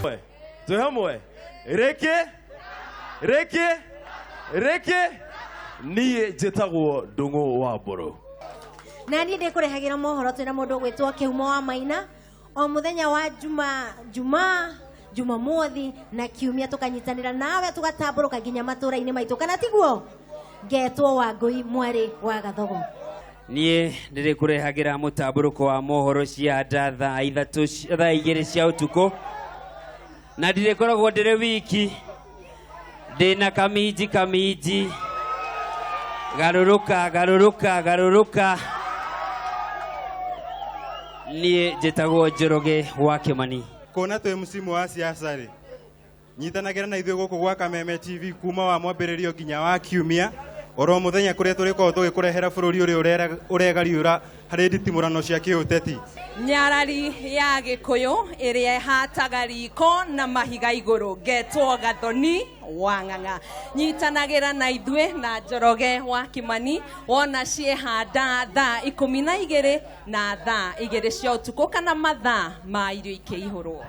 Twĩ hamwe rĩngĩ rĩngĩ rĩngĩ. Niĩ njĩtagwo Ndung'u wa Mbũrũ. Na niĩ ndĩkũrehagĩra mohoro twĩna mũndũ ũgwĩtwo Kĩhumo wa Maina o mũthenya wa juma Jumamothi na Kiumia, tũkanyitanĩra nawe tũgatambũrũka nginya matũra-inĩ maitũ, kana tiguo? Ngetwo Wangũi mwarĩ wa Gathogo. Niĩ ndĩrĩkũrehagĩra mũtambũrũko wa mohoro cia nda thaa 3, thaa 2 cia ũtukũ, na ndirĩkoragwo ndĩrĩ wiki, ndĩna kaminji kaminji, garũrũka garũrũka garũrũka. Niĩ njĩtagwo Njoroge wa Kĩmani. Kuona twĩ msimu wa siasa rĩ, nyitanagĩra na ithuĩ gũkũ gwa Kameme TV kuma wa mwambĩrĩrio nginya wa Kiumia oro mũthenya, kũrĩa tũrĩkoragwo tũgĩkũrehera bũrũri ũrĩa ũregariũra harĩ nditimũrano cia kĩũteti. Nyarari ya Gĩkũyũ ĩrĩa ĩhataga riko na mahiga igũrũ, ngetwo Gathoni wa Ng'ang'a. Nyitanagĩra na ithuĩ na Njoroge wa Kĩmani wona ciehanda thaa 12 na thaa 2 cia ũtukũ, kana mathaa ma irio ikĩihũrwo.